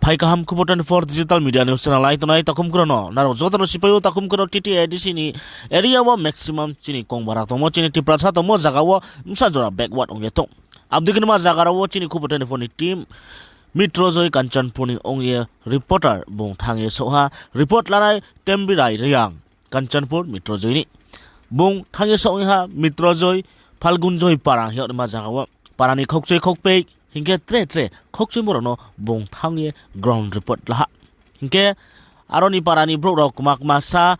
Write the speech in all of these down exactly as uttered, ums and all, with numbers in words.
Phai kaham Khupo twenty four digital media news channel nai tongnai takhum kro no. Nrao joto no sipai ou takhum kro T T A D C ni area wo maximum chini kong bara tongmo, chini Tiprasa tongmo zaga wo bsa jora backward ong ye tong. Abdei khe nma zaga rao wo chini Khupo twenty four ni team Mitrojoi Kanchanpur ni ong ye reporter bung thanng ye souh ha. Report lanai Tembirai Reang, Kanchanpur Mitrojoi ni. Bung thanng ye souh ha Mitrojoi, Phalgunjoi para hing ye nma zaga wo. Para ni khaukchoi khaukpei hing khe tre tre khaukchoimo rao no bung thanng ye ground report la ha. Hing khe aro ni para ni brouh rao kma kma sa,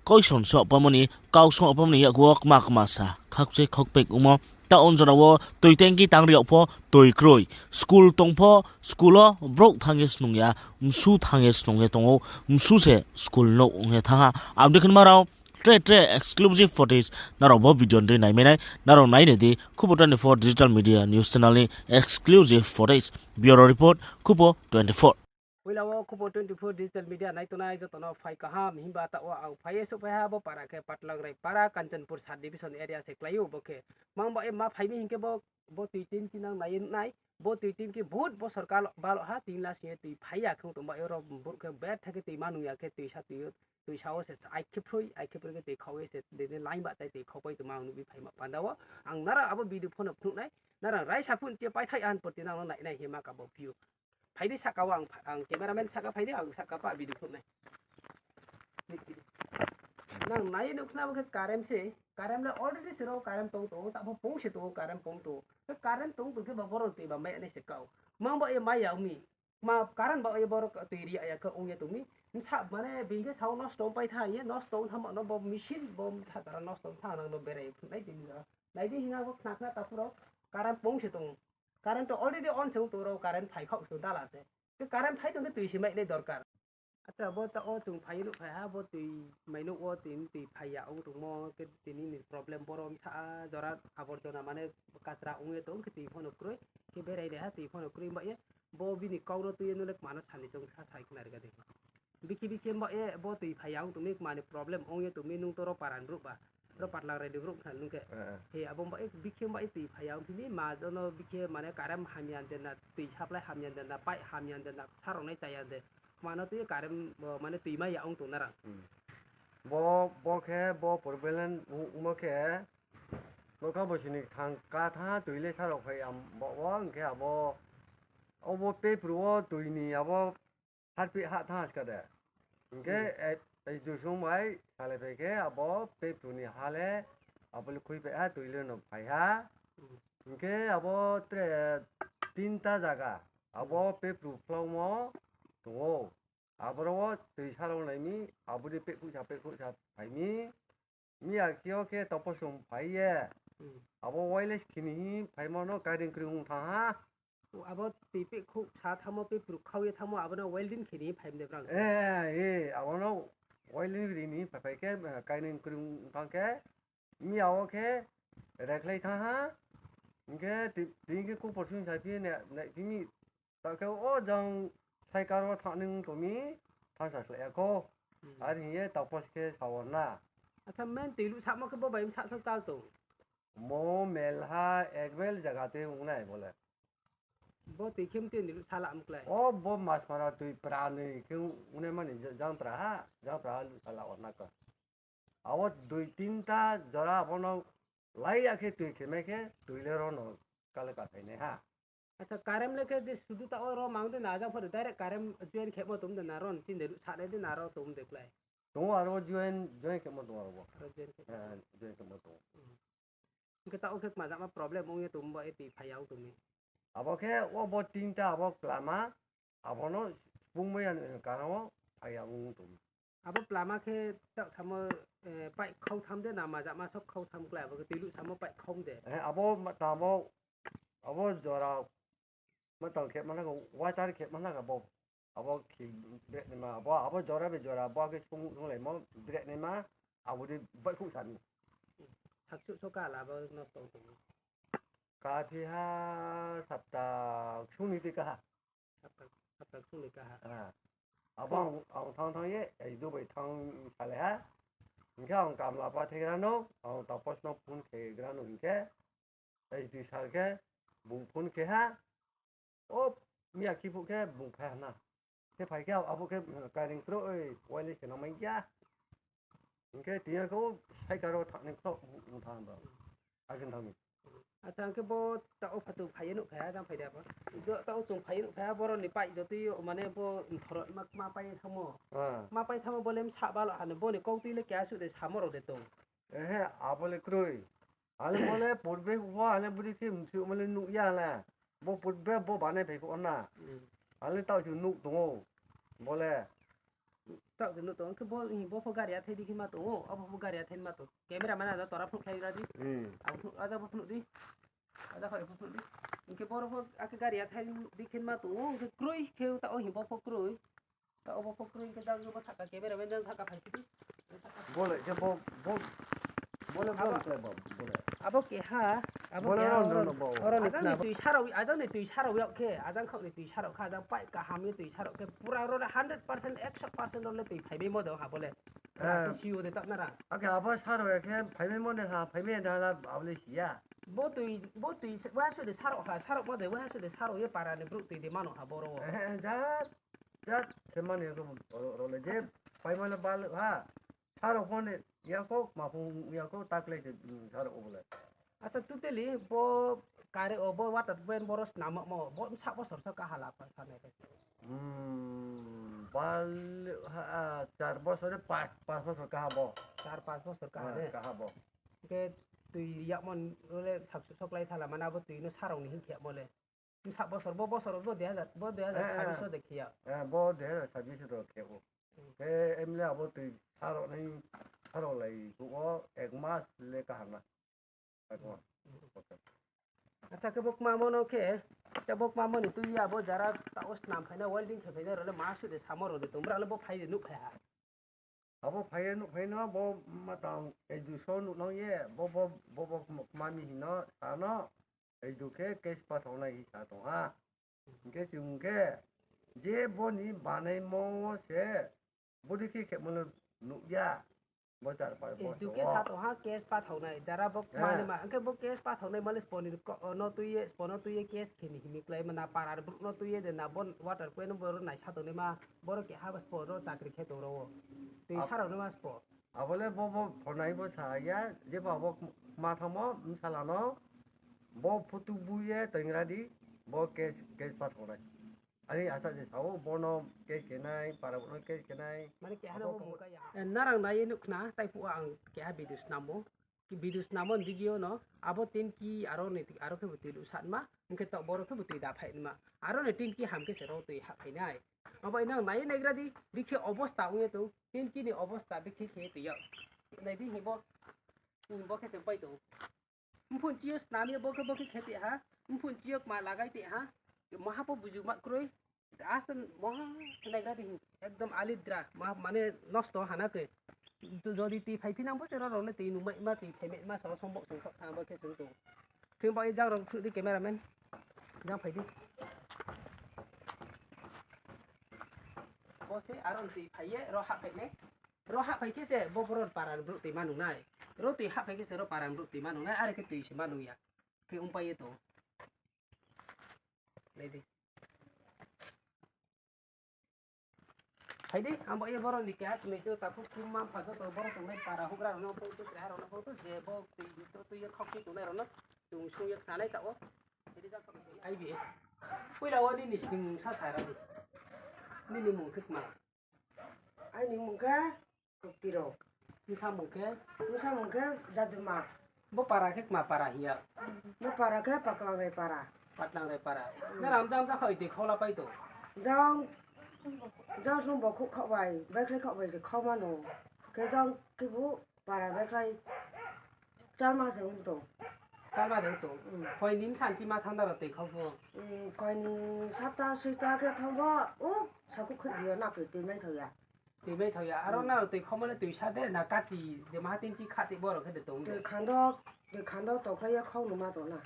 koison so pamo ni, kau so pamo ni yakgu wo kma kma sa khaukchoi khaukpei ongmo. Taoh ong jora wo toi tanki tang ri yag pho toi kroi. School tong pho, school wo brouh thanng ye snung ya, msu thanng ye snung ye tong ou, msu se school nouh ong ye thanng ha. Abdei khe nma rao tre tre exclusive footage nrao bo video ni dei naimai nai, nrao nai nai di Khupo twenty four digital media news channel ni exclusive footage. Bureau report, Khupo twenty four. Poila wo Khupo twenty four digital media nai tongnai joto no phai kaham, himba taoh wo ang phai ye souhphai ha bo para khe Patlangrai para, Kanchanpur sub division area se klái ou bo khe. Mang ba ye ma phai mi hing khe bo, bo toi tanki nang nai ye nai, bo toi tanki bohut bosor kalo balo ha, tin la sing ye toi phai ya khe tong ba ye ro brouh khe betha khe toi ma nung ya khe toisa toi yo, toisa wo se ai khe phroi, ai khe phroi khe toi khau ye se, dei dei line ba tai toi khaupai tongma ang nuhbi phaima panda wo. Ang nrao abo video pho no phnuh nai, nrao raisa phun che paithai an porti nang no nai nai hima ka bo view. Phai di sahka wo ang pha-, ang cameraman sahka phai di, ang sahka pa video phnuh nai. Nang nai ye nuh khna bo khe current se, current le already se ro current tong tong, taoh pho pung se tong, current pung tong. Khe current tong tong khe ba boro toi ba mai nai se kau. Mang ba ye mai ya ong mi. Ma current ba ye boro toi ri ya khe ong ye tong mi. Bsa mane being khe sao nosto ong pai tha ye, nosto ong tha ma no bo machine bo tha tara nosto ong tha nang no berai phnuh nai tini. Nai di hing ha bo khna khna takhum rao current pung se tong. Current to already on se ong tong ro, current phai khaoh se tong dala se. Khe current phai tong khe toi se mai nai dorkar. Acha, bo taoh wo chung phai ye nuh phai ha, bo toi mainouh wo tini toi phai ya ong tongmo, khe tini ni problem boro bsa jora aborjona mane kachra ong ye tong khe toi pho no kroi, khe berai nai ha toi pho no kroi ba ye, bo bini kau no tui ye nung le kma no sani chung sa sai khna ri ga de. Bikhe bikhe ba ye bo toi phai ya ong tong mi kma ni problem ong ye tong mi nung to ro para ni brouh ba, ro Patlangrai ni brouh khna nung khe. He abo ba ye bikhe ba ye toi phai ya ong phi mi ma jono bikhe mane current hamya de na, toi supply hamya de na, pipe hamya de na, sa rao nai chaya de. Kma no tui ye current, mane toi mai ya ong tong nrao. Bo, bo khe bo problem ongmo khe, bo kha bo sini thang ka tha toi le sa rao phai am bo wo, hing khe abo, obo pepru wo toi ni abo harpeh ha tha ska de. Hing khe, e, e, jusung bai salai phai khe abo pepru ni ha le, abo le khui phai ha, toi le no phai ha. Hing khe abo tre tinta zaga, abo pepru phlaumo tong ou. Aboro wo toi sa rao nai mi, abo ni pehkhouhsa pehkhouhsa phai mi. Miya khe yo khe taoh pho sung phai ye. Abo wireless khe ni hing phaimo no current kroi ong thanng ha. Abo toi pehkhouhsa thanngmo, pepru khau ye thanngmo, abo no welding khe ni hing phai mi de brang? E, e, abo no welding ri ni phai phai khe, current kroi ong thanng khe, miya wo khe rekhlai thanng ha. Hing khe ti-, tini khe khupor sung sa phi nai, nai phi mi, taoh khe o jang cycle wo thanng ni ong tong mi, thanng sa slái ya kho. Are hing ye taoh pho se khe sa wo na. Acha, main toi luhsamo khe bo bai bsa sa chal tong? Mo mel ha ek bel zaga tui ong nai bo le. Bo toi khe mtui ni luhsa la mklái? O bo Masmara toi pra ni khe ong nai mani jang pra ha, jang pra ha luhsa la wo na ka. Abo dui tinta jora abo no lai ya khe toi khe mai khe toi le ro no kale kathai nai ha. Acha, current le khe je sudu taoh wo ro mang de na, jang pho de direct current join khemo tong de na, ro ni chini de luhsa nai de na, ro tong de klái? Tong ou, aro join, join khemo tong aro bo. Aro join khe. Join khemo tong ou. Hing khe taoh wo khe kma jama problem ong ye tong bo ye toi phai ya ong tong mi? Abo khe o bo tinta abo klama, abo no sphungmai ya ni karon wo phai ya ong tong mi. Abo klama khe taoh samo, pipe khau tham de na, ma jama sok khau tham klái, abo khe toi luhsamo pipe khau de? Abo tamo, abo jora ma tang khe mana ka, water khe mana ka bo. Abo khe breknaima, abo, abo jora bai jora, bo khe sung, sunglaimo breknaima, abo dei baihkhouh sa ni. Saksuh so kala abo nosto tong? Kaphi ha sapta ksung ni tui kaha. Sapta, sapta ksung ni kaha. Abo ang, ang thanng thanng ye, S D O bai thanng salai ha. Hing khe ang kamla pathe gra no, ang tapos no phone khe gra no hing khe, S D O sir khe, bung phone khe ha, o, miya khe phuh khe bung phai ha na. Khe phai khe abo khe, eh, kaireing kroi, uaini se nangmai ya. Hing khe tini khe o sai karo thang ni kho, thang ba. Agin thang ni. Acha, hing khe bo taoh pha chung phai ye nuh phai ha, jang phai de abo. Jo, taoh chung phai ye nuh phai ha, boro ni pai jotui yo, mane bo mthoro ma, ma pai thangmo. Ah. Ma pai thangmo bo le msa balo hano, bo ni kau tui le keha suh de samo rao de tong. Ehe, abo le kroi. Ale bo le purbe bo ale budi khe msi ma le nuh ya le. Bo purbe bo bane phai kho na. Hmm. Ale taoh se nuh tong ou. Bo le. Taoh se nuh tong, khe bo, bo pho gari athai di khe ma tong ou, abo pho gari athai ma tong. Camera man aja tora phnuh khlai ra di. Hmm. Abo phnuh, aja bo phnuh di. Aja kho phnuh di. Hing khe boro pho akhe gari athai di khe ma tong ou, hing khe kroi khe taoh hing bo pho kroi. Taoh bo pho kroi khe jang bo saka camera man jang saka phai di. Bo le khe bo, bo, bo le bo le bo, bo le. Abo keha, abo bo le keha ron ron ron bo. Oro ni ajang ni tui sarao, ajang ni tui sarao yag khe, ajang khaoh ni tui sarao kha, ajang pai kaham ni tui sarao khe, pura oro le hundred percent, ekso percent oro le tui phaimaimo de ha bo le. Eh. Abo si o de taoh nara. Ake abo sarao ya khe phaimaimo de ha, phaimai de ha la, abo le si ya. Bo tui, bo tui, waha suh de sarao ha, sarao mo de, waha suh de sarao ye para ni brouh tui de mano ha boro. Eh, ja. Jat se mani ya khe oro, oro le je paima le bal ha. Sarao pho ni ya kho, ma pho ya kho, taklai se, mm, sarao bo le. Acha, totally bo kare o bo water pump boro snam mo, bo bsa bosor so kaha la pha sanai khe. Hmm, bal ha, ah, char bosor, pas, pas bosor kaha bo. Char pas bosor kaha ne? Kaha bo. Hing khe tui yagmo le saksuh soklai thala mane abo tui no sarao ni hing khe yagmo le. Sa bosor, bo bosor, bo dui hazar, bo dui hazar sabbish o de khe ya. Eh, bo dui hazar sabbish o de khe ou. Hmm. Khe emle abo tui sarao nai, sarao lai hu o ek mas le kaham na. Ako. Hmm. Okay. Acha, khe bo kmamo no khe, khe bo kmamo ni tui ya bo jara taoh snam phaina, welding khe phaina rao le ma suh de samo rao de tong, bra le bo phai de nuh phai ha. Abo phai ye nuh phai no, bo ma tang eduso nuh nang ye, bo, bo, bo, bo kma mi hing no, sa no, edu khe case pathao nai hing sa tong ha. Hing khe chung khe, je bo ni banaimo se, bo dei khe khemo le nuh ya, bo char pa bo Edu khe sa tong ha, case pathao nai, jara bo kma ni ma, hing khe bo case pathao nai ma le spo ni ko-, no tui ye, spo no tui ye case khe ni himi klái ma na para brouh no tui ye de na bo water point no bo ro nai sa tong nai ma, boro keha bo spo ro chakri khe tong ro wo. Tui sa rao no ma spo. Abo le bo, bo phonai bo sa ya, je bo abo ma thangmo, bsala no, bo phutu bu ye toing ra di, bo case, case pathao nai. Ani asa je sao, bo no case khe nai, para bo no case khe nai. Mane keha no bo mungka ya. Eh, nrao nai ye nuh khna, taiphuh ang keha video snam ou. Video snam ou ni video no, abo tinki aro ni, aro khe bo tui luh sa nma, hing khe taoh boro khe bo tui da phai nma. Aro ni tinki ham khe se ro tui hahphai nai. Abo nrao nai ye naigra di, bikhe obosta ong ye tong, tinki ni obosta bikhe khe tui yag. Nai di hing bo, hing bo khe se pai tong. Mphun chi yo snam ye bo khe, bo khe khe tei ha, mphun chi yo kma lagai tei ha, maha pho buju ma kroi, aste maha naigra di hing, ekdom alidra, ma-, mane nosto hana khe. Jodi tui phai phi nang bo se ro rao le tui numai ma, tui phaimai ma, sa sombo sung kha bo khe sung tong. Khe bo e jang rao phnuh di cameraman, jang phai di. Bo se aro tui phai ye, ro hahphai nai. Ro hahphai khe se bo boro para ni brouh tui ma nung nai. Ro tui hahphai khe se ro para ni brouh tui ma nung nai, are khe tui se ma nung ya. Khe ongpai ye tong. Nai di. Phai di, ang bo ye boro ni keha tini khe takhu khum ma pha joto boro tongnai para houhgra rao no pho tu, keha rao no pho tu, je bo tui, tui ye khakchoi tongnai rao no, chung sung ye khnanai taoh wo. Phai di jang kha. Ai bi. Poila wo nini snimung sa sa ra di. Nini mung khe kma? Aini mung khe Kokti rao. Bsa mung khe? Bsa mung khe Jaduma. Bo para khe kma para hing ya? Bo para khe Patlangrai para. Patlangrai para. Hmm. Nrao jang jang khaoh tui khau la pai tong? Jang, jang slung bo khouh khaoh bai, baikhlai khaoh bai se khau mano. Khe jang khebu para baikhlai chalma se ong tong. Chalma de ong tong? Hmm. Koi ni bsa ni chima thanng da rao tui khau pho? Hmm, koi ni sapta, soita khe thanng bo, o, saku khuih bi yo na khe tui mai thao ya. Tui mai thao ya. Aro nrao tui khaumo le tui sa de, na kati je maha tin ki kha ti boro khe de tong de. Tui khando, tui khando tokhlai ye khau numa tong na.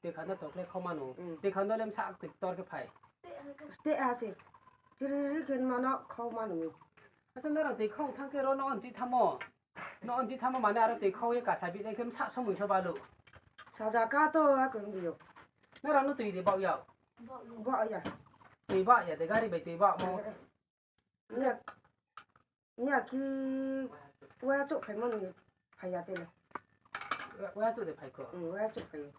Tui khando tokhlai khau mano. Hmm. Tui khando le bsa tui ktor khe phai. Ste ha se. Chiri ri khe mano khau mano. Acha, nrao tui khau thanng khe ro no onchi thamo. No onchi thamo mane aro tui khau ye kasa bi nai khe bsa somoi so balu. Saja ka to a khe ong bi yo. Nrao no tui de baoh ya? Baoh ya. Tui baoh ya de gari bai tui baoh mo. Miya, miya ki waya chouh phaimo ni phai ya tele. Waya chouh de phai kho. Hmm, waya chouh phai.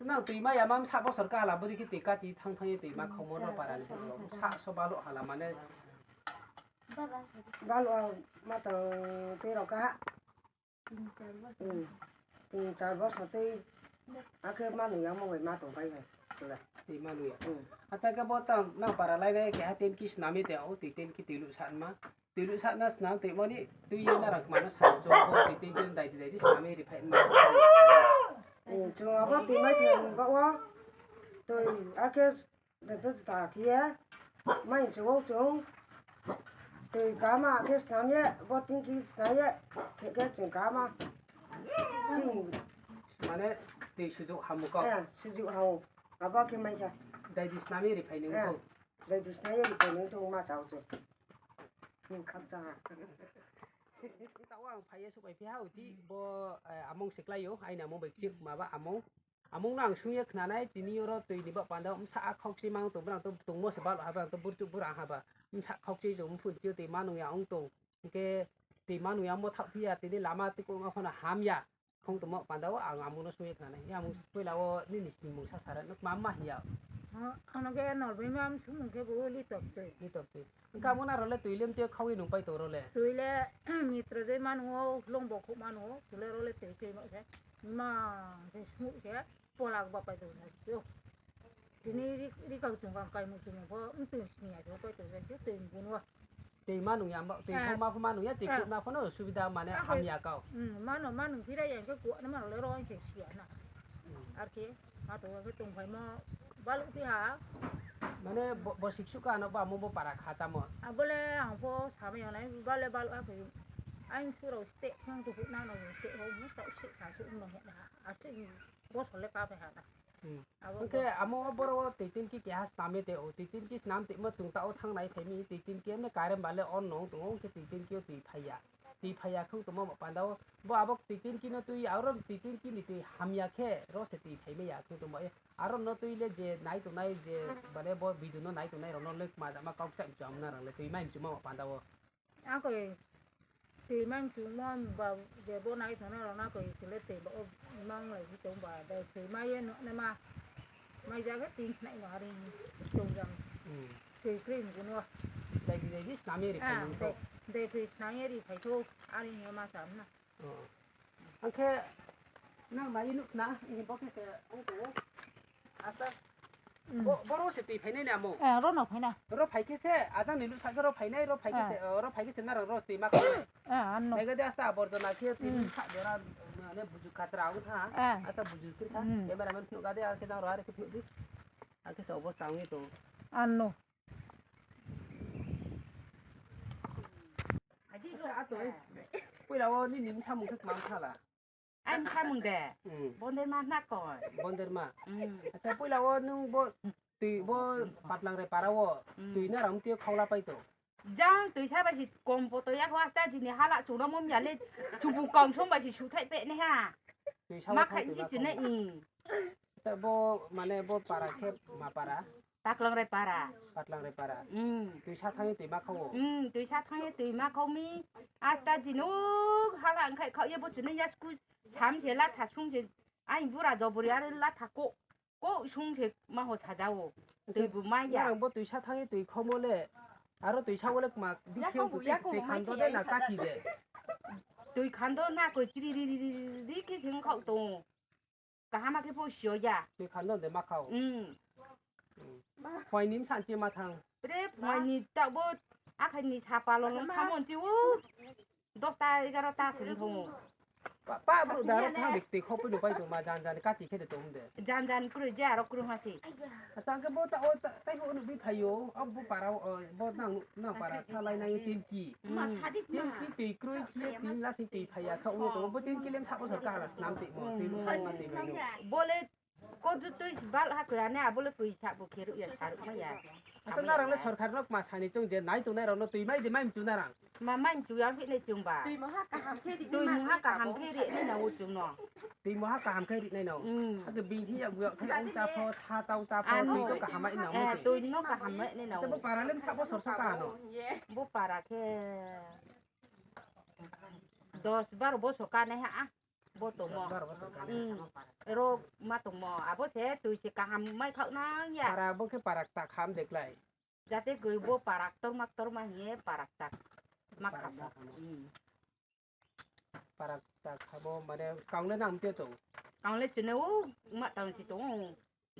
Nang toima ya ma bsa bosor ka hala bodi khe toi kati thanng thanng ye toima khaomo no para ni. Sa so balo hala mane. Balo ma tang toi rao ka ha. Hmm. Tin char bosor tei akhe manu ya mo bai ma tong pai hai. Tei manu ya. Hmm. Acha khe bo tang nang para lai nai keha tenki snami te o tei tenki tei luh sa ma. Tei luh sa na snam tei mo ni tui ye na rang kma no sa chung bo tei tenki dai di dai di snami ri phai ma. Hmm, chung abo tei mai thang ba wa. Tui akhe Dai pho ta khe ye, mai chung ou chung. Tui kama khe snam ye, bo tenki snam ye, khe khe chung kama. Ching. Mane, tui sujuk hamu kau. Eh, sujuk hamu. Abo khe mai kha. Dai di snam ye ri phai nung kau. Dai di snam ye ri phai nung chung ma chao chung. Nung khakchang ha. Taoh ang phai ye suhpai phi ha uchi, bo, eh, among se klái ou, aini among bai chik ma ba among. Among no ang sung ye khnanai, tini oro tui ni ba panda wo bsa khaukchi mang tong, brang to tongmo se balo ha, brang to burchuh bura ha ba. Bsa khaukchi chung mphu chi yo tui manung ya ong tong. Hing khe tui manung ya mo thaoh phi ya, tini lama tui kong ma phano ham ya. Khong tongmo panda wo ang amung no sung ye khnanai. Amung poila wo nini simung sa sara, nuk ma ma hing ya. Ano khe nor bai ma sumung khe bo litop tui. Litop tui. Hing khe amo nang rao le tui le mtui khau ye nung pai tong rao le. Tui le mitro je manung ou, longbo khouh manung ou, tui le rao le tui tui no se. Ma se smuh se, polak ba pai tong na yo. Tini ri, ri kau chung kang kai mu chung pho, mtui sni ya se pai tong se, tui gun wa. Tui manung ya, tui khau ma pho manung ya, tui khouh na pho no subida mane ham ya kau. Mano, manung phira ya, khe kuah na mano le rao se sia na. Ar khe, ma tong khe tong phai mo, baluh phi ha. Mane bo, bo siksuh ka ano ba mo bo para kha chámo. Abo le ang pho samai ya nai, bale bal a khe. Aini phu rao steh, nang to phu nang no steh, ho mo sa sih sa sih no he na. Ase bo sole ka phai ha na. Abo hing khe amo boro wo tui tenki keha snam ye te o, tui tenki snam tui mo chung ta o thanng nai phai mi, tui tenki ne current ba le on no tong o, hing khe tui tenki yo tui phai ya. Tui phai ya khong tongmo panda wo, bo abo tui tenki no tui, aro tui tenki ni tui ham ya khe, ro se tui phai mai ya khong tongmo ye. Aro no tui le je nai tongnai je, bale bo video no nai tongnai rao no le kma jama kau kchai mchu amo na rang le tui mai mchu ma panda wo. Akoi tui mai mchu mo ba je bo nai tongnai rao no akoi tui le tui ba o mang lai hi tong ba, dai tui mai ye no ne ma. Mai ja khe tin khnai no are hi tong jang. Tui kroi mgu no. Dai di, dai di, snam ye ri phai nung to. Dai tui snam ye ri phai to, are hi ma sa na. Ang khe nang nai nuh khna, bo khe se ong tong ou. Asa, bo, boro se tui phainai ni amo. Ro no phainai. Ro phai khe se, ajang ni nuh sa khe ro phainai, ro phai khe se, ro phai khe se narang ro tui ma khainai. Nai ga de asta aborjona khe tui sa dera, mane buju khatra ong tha, asta buju kri tha. Cameraman phnuh ga de, akhe nang ro are khe phnuh di. Akhe se obosta ong ye tong. Ano. Acha, atoi. Poila wo nini bsamung khe tma thala? Aini bsamung de? Bonderma hna koi. Bonderma? Acha, poila wo nung bo tui bo Patlang re para wo tui na rang tui khaula pai to? Jang tuisa bai si kom poto ya kho, asta jini hala chungno mom ya le chubu kong song bai si suthai pe ne ha. Ma khai si chine i. Acha, bo mane bo para khe ma para? Patlang re para. Patlang re para. Tuisa thanng ye tui ma khau o. Tuisa thanng ye tui ma khau mi. Asta jini hala ongkhai khau ye bo chini ya sku sam se latha sung se. Aini bura jobori are latha ko. Ko sung se ma ho saja o. Tui bu mai ya. Nang bo tuisa thanng ye tui khaumo le. Aro tuisa wo le kma bikhe tui khando de na kati de. Tui khando na koi chiri ri ri ri ri khe se ongkhau tong. Kaham khe pho sio ya. Tui khando de ma khau. Phai ni bsa chi ma thanng. Pre phai ni ta bo akhai ni sapa lo no thamo chi u. Dosta egarota se thong. Pa, pa bru da ro tha bikti khopoi no pai tong ma jan jan kati khe de tong de. Jan jan kroi je aro kroi ha se. Acha khe bo ta o tai ho no bi phai yo, abo para o, bo nang, nang para sa lai nai tenki. Tenki tui kroi khe tin la sing tui phai ya kha o to, bo tenki lem sa bo sa ka la snam tui mo, tui lu sa ma tui mai no. Bo le Ko ju tui si bal ha koi ane abo le koi sa bo khe ruh ya sa ruh ma ya. Acha, nrang le sorkar no kma sa ni chung je nai tongnai rao no tui mai di, mai mchu nrang? Ma mai mchu ya phi nai chung ba. Tui mungha kaham khe ri nai nang ou chung no. Tui mungha kaham khe ri nai nang ou. Akhe bini yak bu yak thai ong chá pho, tha chau chá pho, tui to kaham mai nang ou. Tui no kaham mai nai nang ou. Bo para le bsa bosor so ka no? Bo para khe dos baro bosor ka nai ha. Bo tongmo. Ro ma tongmo. Abo se tui se kaham mai khaoh nang ya. Para bo khe para kta kham de klái. Jate koi bo para ktorma ktorma hing ye para kta ma khamo. Para kta khamo mane kang le nang te tong? Kang le chini o ma tang si tong ou.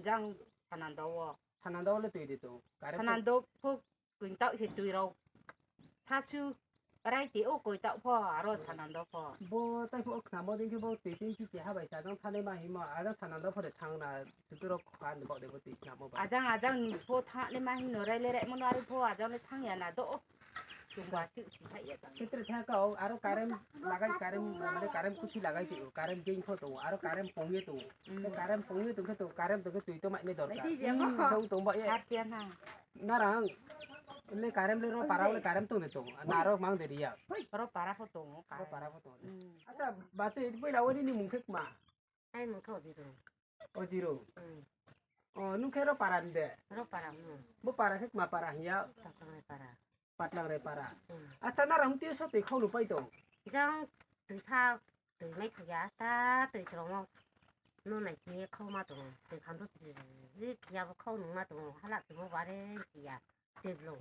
Jang Sanando wo. Sanando wo le tui de tong? Sanando pho koitaoh se tui rao. Sasu rai te o koitaoh pho aro Sanando pho. Bo tai pho khnamo dei khe bo tui tin ki keha bai sa jang thanai ma hingmo, ajang Sanando pho de thang na sutu rao kha ni baoh de bo tui khnamo ba. Ajang ajang ni pho thanai ma hing no rai le raimo no are pho ajang le thang ya na do. Chungba si si thai ya ta. Ketre tha ka o, aro current lagai, current, mane current kuthi lagai tong ou, current geng pho tong ou, aro current pong ye tong ou. Current pong ye tong khe to, current tong khe tui to mai nai dorkar. Tong tong ba ye. Nrang le current le ro para le current tong de tong, na aro mang de ri ya. Ro para pho tong ou, ro para pho tong ou. Acha, bachoi, poila wo nini mung khe kma? Ai mung khe Ojiro. Ojiro. O, nung khe ro para ni de? Bo para khe kma para hing ya? Patlangrai para. Acha, nrang mtui so tui khau no pai tong? Jang tui sa, tui mai kha ya, ta tui chromo. No nai sing ye khau ma tong ou, tui kham to si, ji ya bo khau nung ma tong ou, hala tui bo bare si ya, tui blung.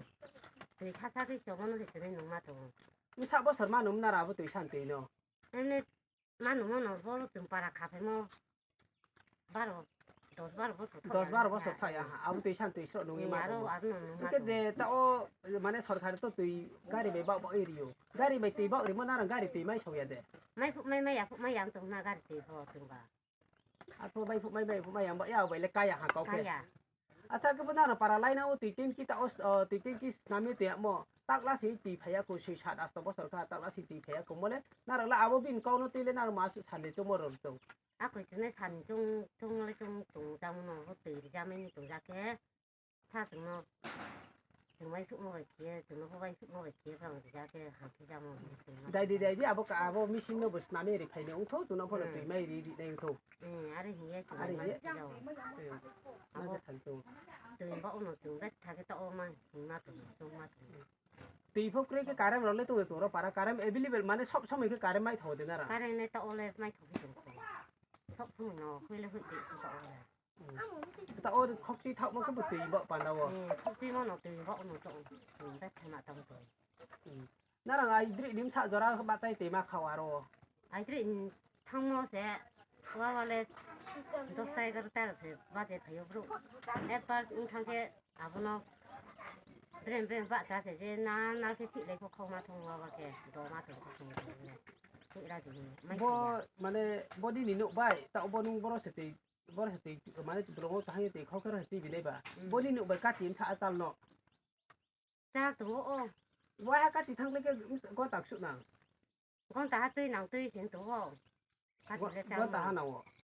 Tui sa sa khe si omo no se tui nai nung ma tong ou. Bsa bosor ma nung nrang abo tui san tui no? Emne ma nungmo no bo chung para khaphaimo baro, dos baro bosor thaoh ya ha, abo tui san tui sroh nung ye ma tong ou. Hing khe de taoh wo, mane sorkar to tui gari bai baoh baoh ye ri ou. Gari bai tui baoh rimo nrang gari tui mai sao ya de? Mai phuh mai mai ya phuh mai ya tong na gari tui pho chung ba. Arphuh mai phuh mai mai phuh mai ya baoh ya bai le kaya ha kau khe. Acha, khe bo nrang para laina wo tui tanki taoh wo, tui tanki snam ye tui yamo. Takla se tui phai ya kho, soi sat asto bosor kha takla se tui phai ya kho mo le. Nrang le abo bini kau no tui le nrang ma suh sani choungmo rao tong? Akoi chung le sani chung, chung le chung tong jamo no, bo tui rijamai ni tong ja khe. Sa chung no, chung mai suhmo bai khe, chung no pho mai suhmo bai khe, brang rija khe, ham khe jamo. Dai di, dai di, abo ka, abo machine no bo snam ye ri phai ni ongthou, chung no pho no tui mai ri ri nai ongthou. Are hing ye chung mai suh jao. Abo tui baoh no chung betha khe taoh wo ma hing ma tong, chung ma tong. Tui pho kroi khe current rao le tong de tong ro para, current available mane sob somoi khe current mai thao de nrang? Current le taoh wo le mai thao phi tong kho. Sob somoi no hoi le hoi de kho taoh wo le. Taoh wo khokchi thaohmo khe bo tui baoh panda wo? Khokchimo no tui baoh no tong, tui betha ma tong tong. Nrang aidroih ni bsa jora bahchai tui ma kha aro? Aidroih ni thanngmo se, wa wa le dosta egarota rao se baje phai ou brouh. Ekbar ong thanng khe abo no brem brem bahcha se je nal nal khe sihlai pho khau ma thanng, wa wa khe do ma thanng khe thanng ye. Sihra di hing mai bo, mane bo nini nouh bai, taoh bo nung boro se tui, boro se tui, mane blong wo thanng ye tui khau khe ro se tui bi nai ba. Bo nini nouh bai kati bsa achal no? Chal tong ou. Waiha kati thanng le khe gonta ksuh nang? Gonta ha tui nang tui sing tong ou. Kati le chal gonta ha nang ou.